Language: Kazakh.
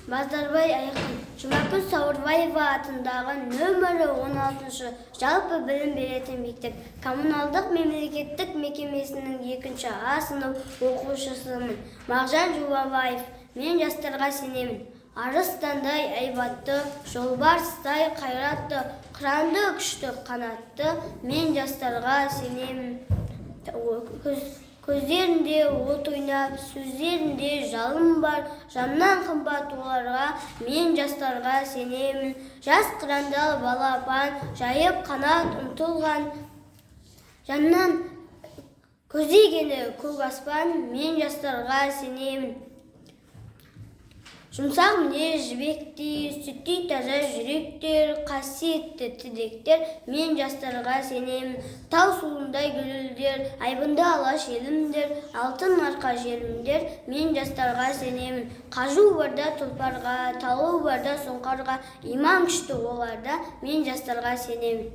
Базарбай Айқын. Жұмакүл Сауырбаева атындағы нөмірі 16-шы жалпы білім беретін мектеп коммуналдық мемлекеттік мекемесінің екінші А сынып оқушысымын. Мағжан Жұмабаев. Мен жастарға сенемін. Арыстандай айбатты, жолбарыстай қайратты, қыранды күшті қанатты, мен жастарға сенемін. Көздерінде от ойнап, сөздерінде жалын бар, жаннан қымбат оларға, мен жастарға сенемін. Жас қырандай балапан жайып қанат ұмтылған, жаннан көздегені көк аспан, мен жастарға сенемін. Жұмсақ мінез жібектей, сүттей таза жүректер, қасиетті тілектер, мен жастарға сенемін. Тау суындай гүлдер, айбынды алаш елімдер, алтын арқа жерімдер, мен жастарға сенемін. Қажу барда тұлпарға, талу барда сұңқарға, иман күшті оларда, мен жастарға сенемін.